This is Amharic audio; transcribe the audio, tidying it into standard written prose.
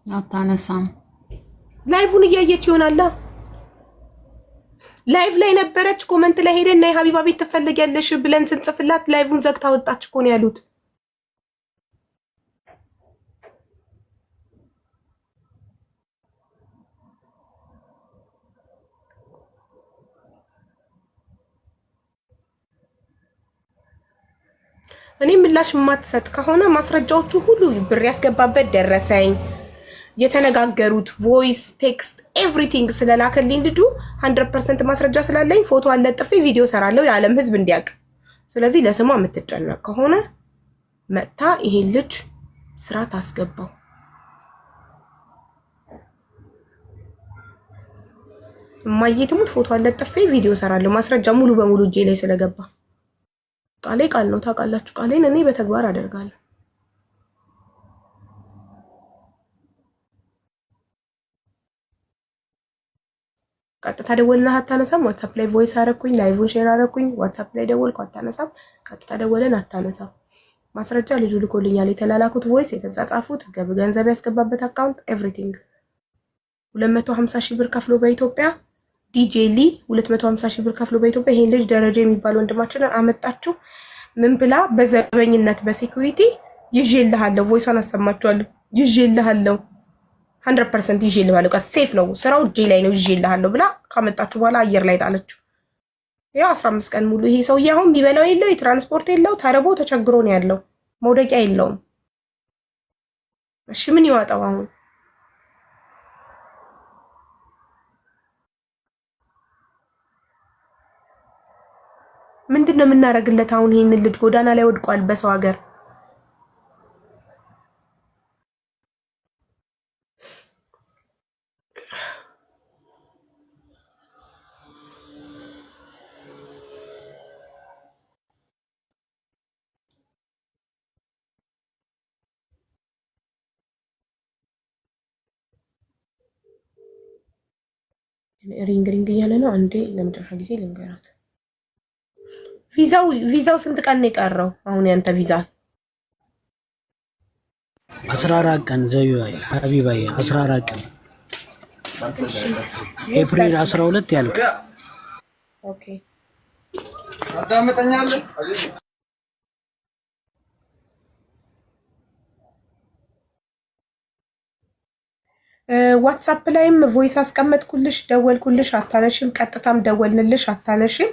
አታነሳም። Live ን እያየች ይሆናላ። Live ላይ ነበረች። Comment ላይ ሄደን እና የሀቢባ ቤት ትፈለጊያለሽ ብለን ስንጽፍላት live ን ዘግታ ወጣች እኮ ነው ያሉት። እኔ ምላሽ የማትሰጥ ከሆነ ማስረጃዎቹ ሁሉ ብር ያስገባበት ደረሰኝ፣ የተነጋገሩት voice፣ text፣ everything ስለላከልኝ ልጁ 100% ማስረጃ ስላለኝ ፎቶ አለጥፌ ቪዲዮ ሰራለሁ የዓለም ሕዝብ እንዲያውቅ። ስለዚህ ለስሟ የምትጨነቅ ከሆነ መጥታ ይሄን ልጅ ስራ ታስገባው። እማዬ ትሙት ፎቶ አለጥፌ ቪዲዮ ሰራለሁ ማስረጃ ሙሉ በሙሉ እጄ ላይ ስለገባ። ቃሌ ቃል ነው ታውቃላችሁ። ቃሌን እኔ በተግባር አደርጋለሁ። ቀጥታ ደወልና አታነሳም። WhatsApp ላይ voice አረኩኝ፣ live ን share አረኩኝ። WhatsApp ላይ ደወልኩ፣ አታነሳም። ቀጥታ ደወለን፣ አታነሳም። ማስረጃ ልጁ ልኮልኛል። የተላላኩት voice፣ የተጻጻፉት፣ ገንዘብ ያስገባበት account፣ everything። 250 ሺህ ብር ከፍሎ በኢትዮጵያ ዲጄ ሊ 250 ሺህ ብር ከፍሎ በኢትዮጵያ ይሄን ልጅ ደረጃ የሚባል ወንድማችንን አመጣችሁ። ምን ብላ በዘበኝነት በ security ይዤልሃለሁ፣ voice ኧን አሰማችኋለሁ፣ ይዤልሃለሁ 100% ይዤልሃለሁ፣ በቃ safe ነው ስራው እጄ ላይ ነው ይዤልሃለሁ ብላ ካመጣችሁ በኋላ አየር ላይ ጣለችው። ያው 15 ቀን ሙሉ ይሄ ሰውዬ አሁን የሚበላው የለው፣ የትራንስፖርት የለው፣ ተርቦ ተቸግሮ ነው ያለው፣ መውደቂያ የለውም። እሺ ምን ይዋጣው አሁን? ምንድን ነው የምናደርግለት አሁን? ይሄንን ልጅ ጎዳና ላይ ወድቋል በሰው ሀገር። Ring ring እያለ ነው። አንዴ ለመጨረሻ ጊዜ ልንገራት። ቪዛው ስንት ቀን ነው የቀረው? አሁን ያንተ ቪዛ 14 ቀን ዘቢባዬ ሀቢባዬ 14 ቀን ኤፕሪል 12 ያልቅ። Okay። አዳምጠኛለህ? WhatsApp ላይም voice አስቀመጥኩልሽ፣ ደወልኩልሽ፣ አታነሽም። ቀጥታም ደወልንልሽ፣ አታነሽም።